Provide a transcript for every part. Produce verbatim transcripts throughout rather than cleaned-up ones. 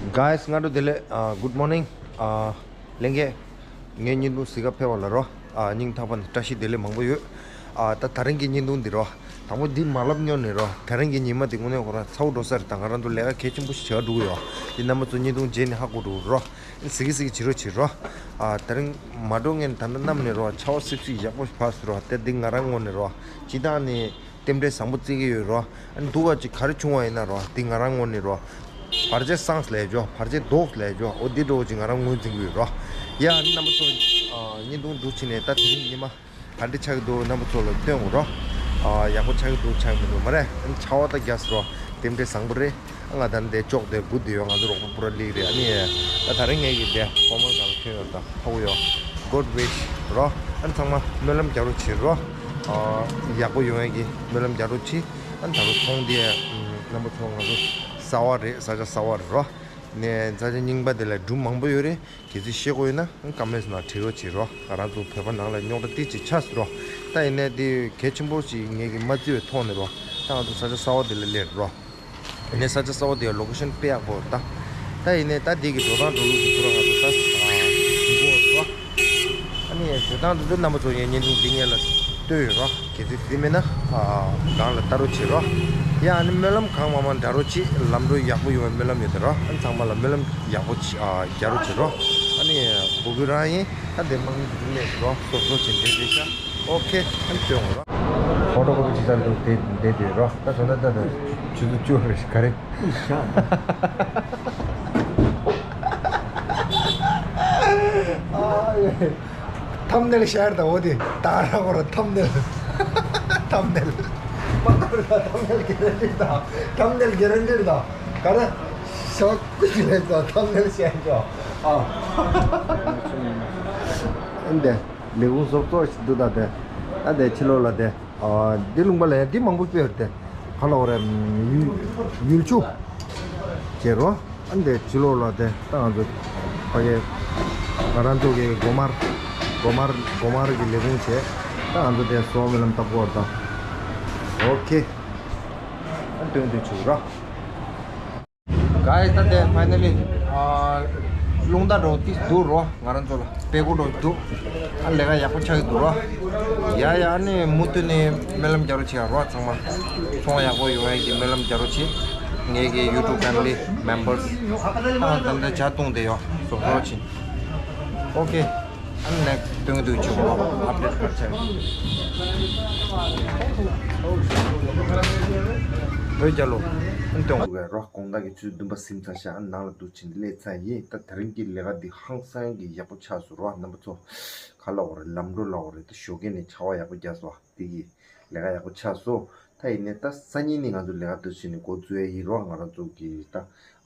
Guys, སྔ་དྲོ་བདེ་ལེགས། ཨ། Good morning. ཨ། ལྷན་རྒྱས། ངའི་བརྙན་ཐུང་གཟིགས་ག་ཕེབས་པ་ལ་རོ། ཨ། སྙིང་ཐག་པ་ནས་བཀྲ་ཤིས་བདེ་ལེགས་མང་པོ་ཡོད། ཨ། ད་ད་རིང་གི་བརྙན་ཐུང་འདི་རོ། དང་པོ་འདི་མ་ལབ་སྔོན་ནས་རོ། ད་རིང་གི་ཉི་མ་འདི་དངོས་གནས་ཁོ་རང་ཚ་བོ་འགྲོ་ས་རེད། ད་ང་རང་ཚོ་ལས་ཀ་གལ་ཆེན་པོ་ཞིག་བྱེད་ག་འགྲོ་གི་ཡོད། འདི་རྣམ་པ་ཚོ་བརྙན་ཐུང་མཇལ་ནས་ཧ་གོ་འགྲོ་རོ། གཟིགས་གཟིགས་བྱེད་རོགས་བྱེད་རོགས། ཨ། ད་རིང་མ་འགྲོ་སྔོན་ད་ལྟ་གནམ་ནས་རོ། ཆར་པ་སིབ་སིབ་ཡག་པོ་བབས་སོང་རོ། དེ་འདི་ང་རང་ངོས་ནས་རོ། སྤྱིར་བཏང་ནས་རྟེན་འབྲེལ་བཟང་པོ་བརྩི་གི་ཡོད་རོ། ཨ་ནི་སྡུག་ག་ཅིག་ག་རེ་བྱུང་བ་ཡིན་ན་རོ། འདི་ང་རང་ངོས་ནས་རོ། བར་ཆད་སངས་ལས་འཇོ། བར་ཆད་བཟློག་ལས་འཇོ། འོ་འདི་འདྲ་བོ་ཅིག་ང་རང་ངོས་འཛིན་གི་ཡོད་རོ། ཡ། ཨ་ནི་རྣམ་པ་ཚོ། ཨ། བརྙན་ཐུང་འདུག་ཕྱིན་ནས་ད་དེ་རིང་ཉི་མ། ག་འདྲ་ཆགས་ཀྱི་འདུག་རྣམ་པ་ཚོ་ལ་སྟོན་དགོས་རོ། ཨ། ཡག་པོ་ཆགས་ཀྱི་འདུག་ཆགས་མི་འདུག་མ་རེད། ཨ་ནི་ཆར་པ་ད་རྒྱག་སོང་རོ། རྟེན་འབྲེལ་བཟང་པོ་རེད། ཨ། ང་ད་ནི་དེ་ཅོག་དེ་སྒུག་བསྡད་ཡོད། ང་ཚོ་རོགས་པ་པུ་ར་ལིག་རེད། ཨ་ནི་ད་ད་རིང་ངས་ཀྱི་དེ་ཕོ་མོ་ཚང་ལ་ཐོན་ཡོད། ད་ཧ་གོ་ཡོད། Good wish རོ། ཨ་ནི་ཚང་མ་སྨོན་ལམ་རྒྱག་རོགས་བྱེད་རོ། ཨ། ཡག་པོ་ཡོང་ཡས་ཀྱི་སྨོན་ལམ་རྒྱག་རོགས་བྱེད། ཨ་ནི་ད་རུང་ཚོང་དེ་རྣམ་པ་ཚོ་ང་ཚོ་གསར་པ་རེད། ས་ཆ་གསར་པ་རེད་རོ། ནས་ས་ཆ་རྙིང་པ་དེ་ལ་སྒྲུང་མང་པོ་ཡོད་རེད། གལ་སྲིད་ཤེས་དགོས་ཡོད་ན་ཀོ་མེན་ཊི་ནང་བྲིས་རོགས་བྱེད་རོགས། ང་རང་ཚོ་བོད་པ་ནང་ལ་རྙོག་དྲ་ཏིག་ཅིག་ཆགས་སོང་རོགས། ད་ཡིན་ནའི་དེ་གལ་ཆེན་པོ་ཞིག་ངེད་ཀྱིས་མ་བརྩི་བའི་ཐོག་ནས་རོགས། ད་ང་ཚོ་ས་ཆ་གསར་པ་དེ་ལ་སླེབས་རོགས། ཡིན་ནའི་ས་ཆ་གསར་པ་དེ་ལ་ལོ་ཀེ་ཤན་དཔེ་ཡག་པོ་རེད་ད། ད་ཡིན་ནའི་ད་དེ་གི་འགྲོ་སྟངས་འགྲོ་ལུགས་དེ་ཚོ་ར་ང་ཚོ་ད་ཨ་ཞུ་དགོས་རོགས། ཨ་ནི་འགྲོ་སྟངས་དེ་ཚོ་རྣམ་པ་ཚོ་ངས་བརྙན་ཐུང་འདི་སྔོན་ལ་བཏོན་ཡོད་རོགས། གལ་སྲིད་གཟིགས་མེད་ན། ཨ། སྒང་ལ་ལྟ་རོགས་བྱེད་རོགས། ཡ། ཨ་ནི་སྨོན་ལམ་གང་མང་མང་འདྲ་རོགས་བྱེད། ལམ་འགྲོ་ཡག་པོ་ཡོང་བའི་སྨོན་ལམ་ཡོད་དེ་རོགས། ཨ་ནི་ཚང་མ་ལ་སྨོན་ལམ་ཡག་པོ་བྱེད། ཨ། རྒྱག་རོགས་བྱེད་རོགས། ཨ་ནི་སྒུག་གི་རང་ཡིན། ད་དེ་མང་པོ་འདུག་མེད་རོགས། སོ་སོ་བྱེད་འདྲེ་རེད་ཤག་ཨོ་ཁེ། ཨ་ནི་སྟོན་འོང་རོགས། ཕོ་ཊོ་ཀོ་པི་བྱེད་ས་འདུག་དེ་འདྲེ་དེ་རོགས། ད་དོ་ན་ད་ད་ཆུ་ཚོད་བཅུ་རེད་ག་རེ། ཨ་ཡེ། ཐམ་ནེལ་ཤར་དང་འོ་དེ་ད་ར་གོ་ར་ཐམ་ནེལ། ཐམ་ནེལ། མ་གོ་ར་ཐམ་ནེལ་གེ་རན་ཊི་དང་། ཐམ་ནེལ་གེ་རན་ཊི་དང་། ག་ར་ཤོག་ཀུ་ཅི་ལེ་ད་ཐམ་ནེལ་ཤར་ཅོ། ཨ། ཨན་དེ་ལས་ཁུངས་སོབ་ཏོ་ཞིག་འདུག་ད་དེ། ཨ་དེ་ཕྱི་ལོགས་ལ་དེ། ཨ་འདི་ལུང་པ་ལ་ཡང་འདི་མང་པོ་སྤེལ་བར་དེ། ག་ལ་འོ་རེ། ཡུལ་ཡུལ་ཆུ། བྱེད་རོ། ཨ་འདི་ཕྱི་ལོགས་ལ་དེ་ད་ང་ཚོ་ཕ་གི་ང་རང་ཚོ་གི་སྒོ་དམར། སྒོ་དམར་སྒོ་དམར་གི་ལས་ཁུངས་བྱས། ད་ང་ཚོ་དེ་སོ་སྨོན་ལམ་བཏབ་དགོས་རེད་ད། ཨོ་ཁེ། ཨ་སྟོན་སྟོན་བྱེད་རོ། Guys, ད་དེ་finally ཨ་རླུང་རྟ་འགྲོ་ཏིས་འདུག་རོ། ང་རང་ཚོ་ལ་དཔེ་ཀོ་འགྲོ་འདུག་ཨ་ལས་ཀ་ཡག་པོ་ཆགས་ཀྱི་འདུག་རོ། ཡ་ཡ། ཨ་ནི་མུ་མཐུད་ནས་སྨོན་ལམ་རྒྱག་རོགས་བྱེད་ཡ་རོ། ཚང་མ་ཚོང་ཡག་པོ་ཡོང་ཡ་གི་སྨོན་ལམ་རྒྱག་རོགས་བྱེད། ངེད་ཀྱི་YouTube family members ཨ་ད་ལྟ་ཇ་བཏུང་བསྡད་ཡོད། བཟོ་རོགས་བྱེད། ཨོ་ཁེ། ཨ་ནི་next སྟོན་གྱི་འདུག་ཆུ་བོ་ཨབ་ཌེཊ་ག་ཆགས། བོད་རྒྱལ་ལོ། ཨ་ནི་སྟོན་གྱི་འདུག་རོ། དགོང་དག་གི་ཆུ་ཚོད་བདུན་པ་ཟིན་ཚར་ཤག་ཨ་ནི་ནང་ལ་འདུག་ཕྱིན་སླེབས་ཚར་ཡིན། ད་དེ་རིང་གི་ལས་ཀ་འདི་ཧང་སང་གི་ཡག་པོ་ཆགས་སོང་རོ། རྣམ་པ་ཚོ་ག་ལ་འོ་རེད། ལམ་འགྲོ་ལ་འོ་རེད། ད་ཞོགས་ཀས་ནས་ཆར་པ་ཡག་པོ་བརྒྱབ་སོང་། དེ་གི་ལས་ཀ་ཡག་པོ་ཆགས་སོང་། ད་ཡིན་ནའི་ད་སང་ཉིན་ནས་ང་ཚོ་ལས་ཀ་འདུག་ཕྱིན་ནས་འགོ་བཙུགས་ཡ་ཡིན་རོ། ང་རང་ཚོ་གི་ད་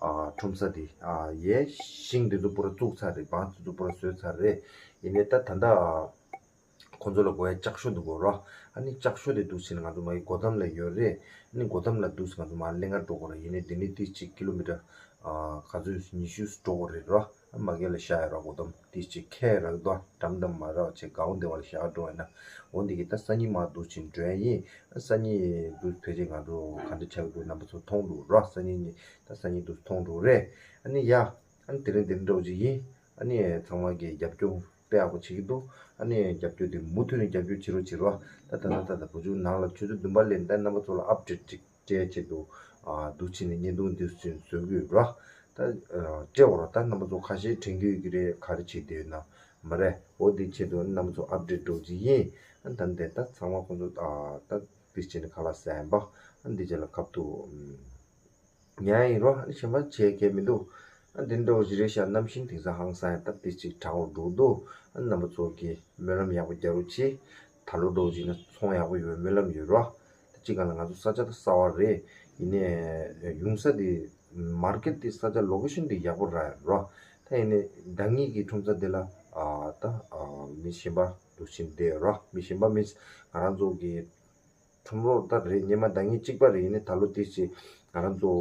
ཨ་ཁྲོམ་ས་དེ་ཨ་ཡའི་ཤིང་དེ་ཚོ་པུ་ར་བཙུགས་ཚར་རེད། སྦང་དེ་ཚོ་པུ་ར་བཟོས་ཚར་རེད། ཡིན་ནའི་ད་ད་ལྟ་ཁོང་ཚོ་ལ་དགོས་ཡ་ལྕགས་ཤོག་འདུག་གོ་རོ། ཨ་ནི་ལྕགས་ཤོག་དེ་འདུག་ཕྱིན་ང་ཚོ་མ་གི་སྒོ་འགྲམ་ལ་ཡོད་རེད། ཨ་ནི་སྒོ་འགྲམ་ལ་འདུག་ང་ཚོ་མ་གླེང་ང་འགྲོ་དགོས་རེད། ཡིན་ནའི་དེ་ནི་ཏིག་ཅིག་ཀི་ལོ་མི་ཊར་ཨ་ག་ཚོད་ཉི་ཤུ་འགྲོ་དགོས་རེད་རོ། ཨ་མ་གི་ལ་བཞག་ཡ་རོ། སྒོ་འགྲམ་ཏིག་ཅིག་ཁེ་རག་དོ། འགྲམ་འགྲམ་མ་རག་བྱས་གའུ་འདེ་བ་ལ་བཞག་འགྲོ་ཡ་ན། འོ་འདི་གི་ད་སང་ཉིན་མ་འདུག་ཕྱིན་འགྲོ་ཡ་ཡིན། ཨ་སང་ཉིན་འདུག་ཕལ་ཆེར་ང་ཚོ་ག་འདྲ་ཆགས་ཀྱི་འདུག་རྣམ་པ་ཚོ་མཐོང་འགྲོ་རོ། སང་ཉིན་ནི་ད་སང་ཉིན་འདུག་མཐོང་འགྲོ་རེད། ཨ་ནི་ཡ། ཨ་ནི་དེ་རིང་དེ་རིང་འདྲ་བོ་ཅིག་ཡིན། ཨ་ནི་ཚང་མ་གིས་རྒྱབ་སྐྱོར་དཔེ་ཡག་པོ་བྱེད་ཀྱི་འདུག་ཨ་ནི་རྒྱབ་སྐྱོར་དེ་མུ་མཐུད་ནས་རྒྱབ་སྐྱོར་བྱེད་རོགས་བྱེད་རོགས། ད་ད་ད་ད་ད་བུ་ཆུང་ནང་ལ་ཆུ་ཚོད་བདུན་པ་སླེབས། ད་རྣམ་པ་ཚོ་ལ་ཨབ་ཌེཊ་ཅིག་སྤྲད་ཆེད་དུ་ཨ་འདུག་ཕྱིན་ནས་བརྙན་ཐུང་འདི་བཟོ་གི་ཡོད་རོ། ད་ཨ་སྤྲད་འོ་རོ། ད་རྣམ་པ་ཚོ་ཁ་ཤས་དྲན་གྱི་ཡོད་ཀྱི་རེད། ག་རེ་བྱེད་བསྡད་ཡོད་ན་མ་རེད། འོ་དེ་ཆེད་དུ་རྣམ་པ་ཚོ་ཨབ་ཌེཊ་འདྲ་བོ་ཅིག་ཡིན། ཨ་ད་འདི་ད་ཚང་མ་ཁོང་ཚོ་ཨ་ད་དེ་བྱས་ནས་ཁ་ལག་ཟ་ཡ་ཡིན་པ། ཨ་འདི་རྗེས་ལ་ཁ་ཐུག་ཉལ་ཡིན་རོ། ཨ་ནི་གཞན་པ་བྱེད་མཁན་མི་འདུག་ཨ་འདི་འདྲ་བོ་ཞིག་རེད་ཤག་གནམ་གཤིས་དེང་སང་ཧང་སང་ཡ་ད་ཏིག་ཅིག་དྲག་པོ་འགྲོ་འདུག་ཨ་རྣམ་པ་ཚོ་གིས་སྨོན་ལམ་ཡག་པོ་རྒྱག་རོགས་གྱིས། ད་ལོ་འགྲོ་བཞིན་ན་ཚོང་ཡག་པོ་ཡོད་སྨོན་ལམ་ཡོད་རོ། ད་ཅི་ག་ལ་ང་ཚོ་ས་ཆ་ད་གསར་པ་རེད། ཡིན་ནའི་ཡོང་ས་དེ་མར་ཀེཊ་དེ་ས་ཆ་ལོ་ཀེ་ཤན་དེ་ཡག་པོ་རག་ཡོད་རོ། ད་ཡིན་ནའི་ཟླ་ཉིན་གྱི་ཁྲོམ་ས་དེ་ལ་ཨ་ད་ཨ་མི་གཞན་པ་འདུག་ཕྱིན་བསྡད་ཡོད་རོ། མི་གཞན་པ་མིན་ང་རང་ཚོ་གི་ཁྲོམ་རོགས་ད་རེད། སྔོན་མ་ཟླ་ཉིན་གཅིག་པ་རེད། ཡིན་ནའི་ད་ལོ་ཏིག་ཅིག་ང་རང་ཚོ་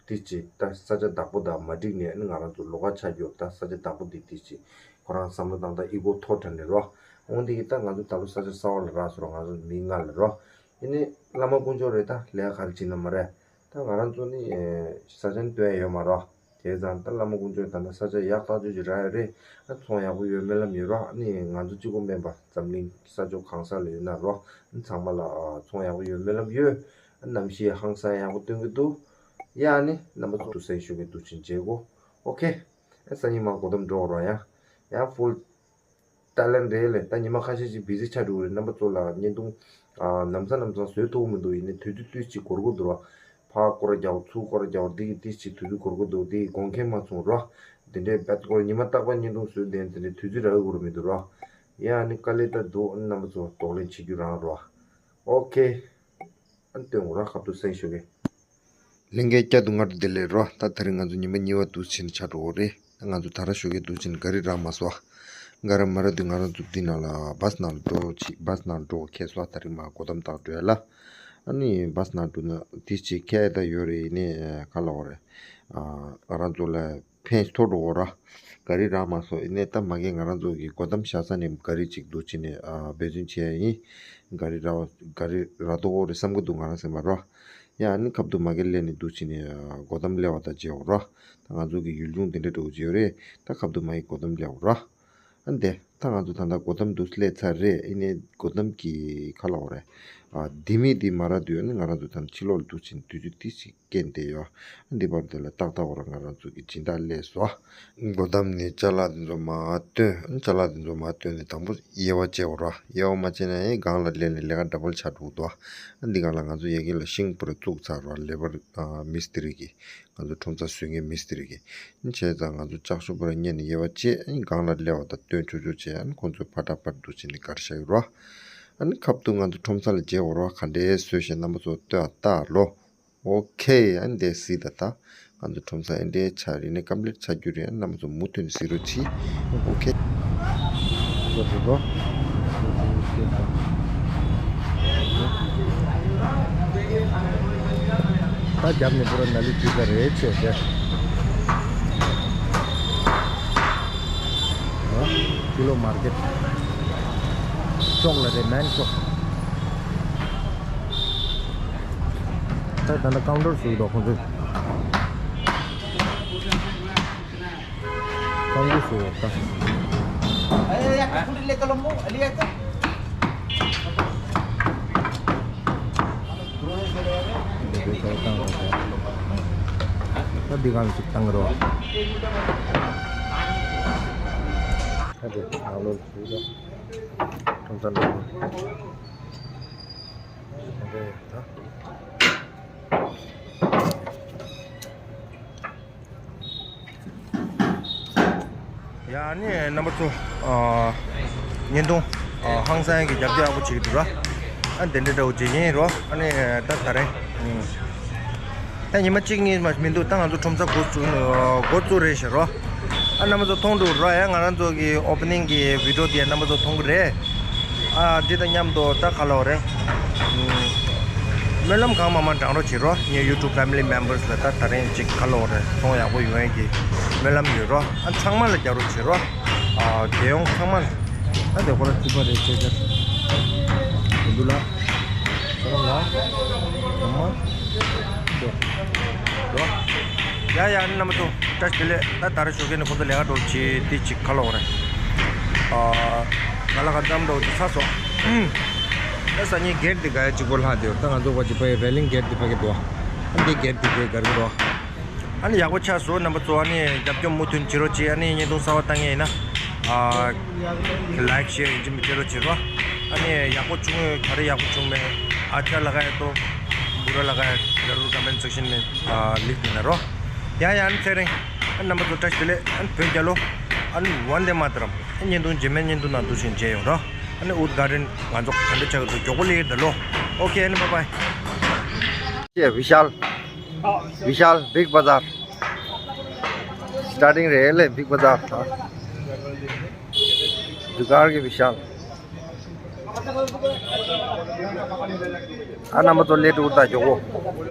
ཏིག་ཅིག་ད་ས་ཆ་བདག་པོ་དང་མ་འགྲིག་ནས་ཨ་ནི་ང་རང་ཚོ་ལོགས་ཀ་ཆགས་རྒྱུ། ད་ས་ཆ་བདག་པོ་འདི་ཏིག་ཅིག་ཁོ་རང་བསམ་བློ་བཏང་སྟངས་ཨི་གོ་མཐོ་དྲགས་ནས་རོ། འོ་འདི་གི་ད་ང་ཚོ་ད་ལོ་ས་ཆ་གསར་པ་ལ་རག་སོང་རོ། ང་ཚོ་མི་ལྔ་ལ་རོ། ཡིན་ནའི་བླ་མ་དཀོན་མཆོག་རེད། ད་ལས་ཀ་ག་རེ་བྱེད་ན་མ་རེད། ད་ང་རང་ཚོ་ནི་ས་ཆ་ནི་སྟོན་ཡ་ཡོད་མ་རོ། བྱས་ཙང་ད་བླ་མ་དཀོན་མཆོག་ད་ལྟ་ས་ཆ་ཡག་ཐག་ཆོད་ཅིག་རག་ཡོད་རེད། ཨ་ཚོང་ཡག་པོ་ཡོད་སྨོན་ལམ་ཡོད་རོགས། ཨ་ནི་ང་ཚོ་གཅིག་པོ་མིན་པ་འཛམ་གླིང་ས་ཕྱོགས་གང་ས་ལ་ཡོད་ན་རོགས། ཨ་ཚང་མ་ལ་ཨ་ཚོང་ཡག་པོ་ཡོད་སྨོན་ལམ་ཡོད། ཨ་གནམ་གཤིས་ཧང་སང་ཡག་པོ་སྟོན་གྱི་འདུག། ཡ་ཨ་ནི་རྣམ་པ་ཚོ་ཐུགས་སེམས་ཞུ་གི་འདུག་ཕྱིན་བྱེད་སྒོ། ཨོ་ཁེ། ཨ་སང་ཉིན་མ་གོ་ཏམ་འགྲོ་རོགས། ཡ་ཡ་ཕུལ། ཏཱ་ལན་རེད་ལས། ད་ཉི་མ་ཁ་ཤས་ཅིག་བི་ཟི་ཆགས་འགྲོ་གི་རེད། རྣམ་པ་ཚོ་ལ་བརྙན་ཐུང་ཨ་ལམ་སང་ལམ་སང་བཟོས་ཐུབ་ཀྱི་མི་འདུག། ཡིན་ནའི་དུས་ཚོད་ཏོག་ཙམ་འགོར་གྱི་འདུག་ར། ཕར་སྐོར་རྒྱག་ཚུར་སྐོར་རྒྱག་འདི་གི་ཏོག་ཙམ་དུས་ཚོད་འགོར་གྱི་འདུག། འདི་དགོངས་འགལ་མ་ཚོམ་ར། དེ་འདྲའི་བད་སྐོར་ཉི་མ་རྟག་པར་བརྙན་ཐུང་བཟོས་བསྡད་དེ་འདྲའི་དུས་ཚོད་རག་གི་ར་མི་འདུག་ར། ཡ་ཨ་ནི་དཀའ་ལས་ད་འདུག། ཨ་ནི་རྣམ་པ་ཚོ་གདོང་ལེན་བྱེད་རྒྱུ་རང་ར། ཨོ་ཁེ། ཨ་ནི་སྟོན་དགོས་ར། ཁ་ཐུག་སེང་ཞུ་གི། ལྷན་རྒྱས་བསྐྱར་དུ་སྔ་དྲོ་བདེ་ལེགས་རོ། ད་དེ་རིང་ང་ཚོ་ཉི་མ་གཉིས་པ་འདུག་ཕྱིན་ཆགས་འགྲོ་གི་རེད། ད་ང་ཚོ་ད་ར་ཞོགས་ཀས་འདུག་ཕྱིན་ག་རི་རག་མ་སོང་། ག་ར་མ་རག་དུས་ང་རང་ཚོ་འདི་ནང་ལ་བཱས་ནང་ལ་འགྲོ་ཅིག། བཱས་ནང་འགྲོ་ཁེལ་སོང་། ད་རིང་མ་གོ་ཏམ་བཏང་འགྲོ་ཡ་ལ། ཨ་ནི་བཱས་ནང་འགྲོ་ན་དེ་ཅིག་ཁེལ་ད་ཡོད་རེད། ཡིན་ནའི་ག་ལབ་དགོས་རེད། ང་རང་ཚོ་ལ་ཕན་ཐོགས་འགྲོ་གི་ར། ག་རི་རག་མ་སོང་། ཡིན་ནའི་ད་མ་གི་ང་རང་ཚོ་གི་གོ་ཏམ་བཞག་ས་ནས་ག་རི་ཅིག་འདུག་ཕྱིན་ནས་འབད་བརྩོན་བྱས་ཡ་ཡིན། ག་རི་རག་ག་རི་རག་འདུག་གོ་རེད་བསམ་གི་འདུག་ང་རང་སེམས་པ་ར། ཡ་ཨ་ནི་ཁ་ཐུག་མ་གི་སླེབས་ནས་འདུག་ཕྱིན་ནས་གོ་ཏམ་སླེབས་པ་ད་བྱེད་འོ་ར། ད་ང་ཚོ་གི་ཡུལ་ལྗོངས་དེ་འདྲ་འགྲོ་གི་བྱེད་ཡོད་རེད། ད་ཁ་ཐུག་མ་གི་གོ་ཏམ་སླེབས་འོ་ར། ཨ་འདི་ད་ང་ཚོ་ད་ལྟ་གོ་ཏམ་འདུག་སླེབས་ཚར་རེད། ཡིན་ནའི་གོ་ཏམ་གི་ག་ལབ་དགོས་རེད། ཨ་ལྡེ་མིག་འདི་མ་རག་དུས་ཨ་ནི་ང་རང་ཚོ་ད་ཕྱི་ལོགས་ལ་འདུག་ཕྱིན་དུས་ཚོད་ཏོག་ཙམ་རྐྱེན་དེ་ཡོད། འདི་བར་དེ་ལ་ཏག་ཏག་བར་ང་རང་ཚོ་གི་སྦྱིན་བདག་སླེབས་སོང་། གོ་ཏམ་ནས་ཅ་ལག་འདི་ཚོ་མར་བཏོན། ཅ་ལག་འདི་ཚོ་མར་བཏོན་ནས་དང་པོ་དབྱེ་བ་ཕྱེ་བ་ར། དབྱེ་བ་མ་ཕྱེ་ན་ཡང་སྒང་ལ་སླེབས་ནས་ལས་ཀ་འདྲ་པོ་ཆགས་འགྲོ་གི་འདུག། འདི་སྒང་ལ་ང་ཚོ་ཡ་གི་ལ་ཤིང་པུ་ར་བཙུགས་ཚར་ར། ལེ་བར་མིས་ཏི་རི་གི་ང་ཚོ་ཁྲོམ་ས་བཟོ་མཁན་མིས་ཏི་རི་གི། བྱས་ཙང་ང་ཚོ་ལྕགས་ཤོག་པུ་ར་གཉེར་ནས་དབྱེ་བ་ཕྱེ། སྒང་ལ་སླེབས་པ་དང་བཏོན་ཆོག་ཆོག་བྱས། ཁོང་ཚོས་ཕར་འདྲ་པར་འདུག་བྱས་ནས་གར་བཞག་ཡོད་ར། ཨ་ནི་ཁ་ཐུག་ང་ཚོ་ཁྲོམ་ས་ལ་མཇལ་བ་ར། ག་འདྲས་བཟོས་ཤག་རྣམ་པ་ཚོ་ལྟོས་ཨ་ལྟ་ལོ། ཨོ་ཁེ། ཨ་ནི་དེ་སྲིད་ད་ད་ང་ཚོ་ཁྲོམ་ས་ཨེ་འདྲས་ཆགས་རེད། ནས་ཀམ་པི་ལིཊ་ཆགས་རྒྱུ་རེད། རྣམ་པ་ཚོ་མུ་མཐུད་ནས་གཟིགས་རོགས་གྱིས། ཨོ་ཁེ། ལོ་རེད་ལོ། ད་རྒྱབ་ནས་པུ་ར་ན་ལི་ཅི་ཀ་རེད་བྱས་ཏེ། ཨ་ཀི་ལོ་མར་ཀེཊ། ཅོག་ལ་རེད། མན་ཅོག། ད་ད་ལྟ་ཀའུན་ཊར་བཟོས་འདུག་ཁོང་ཚོས། ཀའུན་ཊར་བཟོས་ཡོད་ད། ད་འདི་གང་ཞིག་བཏང་རོགས། ད་འདི་ནང་ལོགས་བཟོས་ཡོད། ཁྲོམ་ས་ནང་ལོགས། ཡ་ཨ་ནི་རྣམ་པ་ཚོ། ཨ་བརྙན་ཐུང་། ཨ་ཧང་སང་གི་རྒྱབ་སྐྱོར་ཡག་པོ་བྱེད་ཀྱི་འདུག་ར། ཨ་དེ་འདྲ་འདྲ་བོ་བྱེད་ཀྱི་ཡིན་རོ། ཨ་ནི་ད་ད་རེས། ཨུམ། ད་ཉི་མ་གཅིག་གཉིས་མ་མི་འདུག། ད་ང་ཚོ་ཁྲོམ་ས་འགོ་བཙུགས། འགོ་བཙུགས་རེད་ཤག་རོ། ཨ་རྣམ་པ་ཚོ་མཐོང་འགྲོ་ར། ཡ་ང་རང་ཚོ་གི་ཨོ་པ་ནིང་གི་བི་ཌི་ཡོ་དེ་རྣམ་པ་ཚོ་མཐོང་གི་རེད། ཨ་འདི་དང་མཉམ་དུ་ད་ག་ལབ་དགོས་རེད། ཨུམ། སྨོན་ལམ་གང་མང་མང་བགྲང་རོགས་བྱེད་རོགས། ངའི་ཡུ་ཊུབ་ཕེ་མི་ལི་མེམ་བར་སི་ལ་ད་ད་རིང་ཅིག་ག་ལབ་དགོས་རེད། ཚོང་ཡག་པོ་ཡོང་ཡས་ཀྱི་སྨོན་ལམ་ཡོད་རོགས། ཨ་ཚང་མ་ལ་རྒྱག་རོགས་བྱེད་རོགས། ཨ་རྒྱལ་ཡོངས་ཚང་མ་ལ། ཨ་དེ་ཁོ་རང་ཚིག་པ་རེད་ཅེས་བྱ། དེ་འདུག་ལ། ཁོ་རང་ལ། ཚང་མ། དེ། རོགས། ཡ་ཡ་ཨ་ནི་རྣམ་པ་ཚོ། བཀྲ་ཤིས་བདེ་ལེགས། ད་ད་རེས་ཞོགས་ཀས་ནས་ཁོ་ཚོ་ལས་ཀ་འགྲོ་བྱེད་དེ་ཅིག་ག་ལབ་དགོས་རེད། ཨ་ང་ལ་ག་འདམ་འགྲོ་ཚ་སོང་། ཨ་སང་ཉིན་གེ་ཊི་འདི་ག་ཡ་གཅིག་པོ་ལྷག་དེ་ཡོད། ད་ང་ཚོ་བ་ཅིག་ཕ་གི་རེ་ལིང་གེ་ཊི་འདི་ཕ་གི་འདུག། ཨ་འདི་གེ་ཊི་འདི་ག་རེ་འདུག། ཨ་ནི་ཡག་པོ་ཆགས་སོང་རྣམ་པ་ཚོ། ཨ་ནི་རྒྱབ་སྐྱོར་མུ་མཐུད་བྱེད་རོགས་བྱེད། ཨ་ནི་བརྙན་ཐུང་གསར་པ་བཏང་མཁན་ཡིན་ན། ཨ་ལའིཀ་ཤེར་ཡིན་གཅིག་མིན་གཅིག་བྱེད་རོགས་བྱེད་རོགས། ཨ་ནི་ཡག་པོ་བྱུང་ཡོད་ག་རེ་ཡག་པོ་བྱུང་མེད། ཨ་ཆ་ལ་ག་ཡ་ཏོ། བུ་ར་ལ་ག་ཡ་ཛ་རུར་ཀོ་མེན་ཊི་སེག་ཤན་ནས་ཨ་ལིག་ཡིན་ན་རོགས། ཡ་ཡ་ཨ་ནི་ཚེ་རིང་། ཨ་རྣམ་པ་ཚོ་བཀྲ་ཤིས་བདེ་ལེགས། ཨ་ནི་བོད་རྒྱལ་ལོ། ཨ་ནི་ཝན་དེ་མ་ཏ་རམ། ཨ་བརྙན་ཐུང་རྗེས་མའི་བརྙན་ཐུང་ནང་འདུག་བཞིན་མཇལ་ཡོང་རོགས། ཨ་ནི་ཝུཌ་གར་ཌེན་ང་ཚོ་ག་འདྲ་ཆགས་ཀྱི་འདུག་མགྱོགས་པོ་སླེབས་ཀྱི་རེད་ད་ལོ། ཨོ་ཁེ། ཨ་ནི་བཱའི་བཱའི། Yeah, Vishal. Vishal, Big Bazaar. Starting རེད་ལས་Big Bazaar། ཇུ་གར་གྱི་བི་ཤཱལ། ཨ་རྣམ་པ་ཚོ་སླེབས་འགྲོ་ད་མགྱོགས་པོ།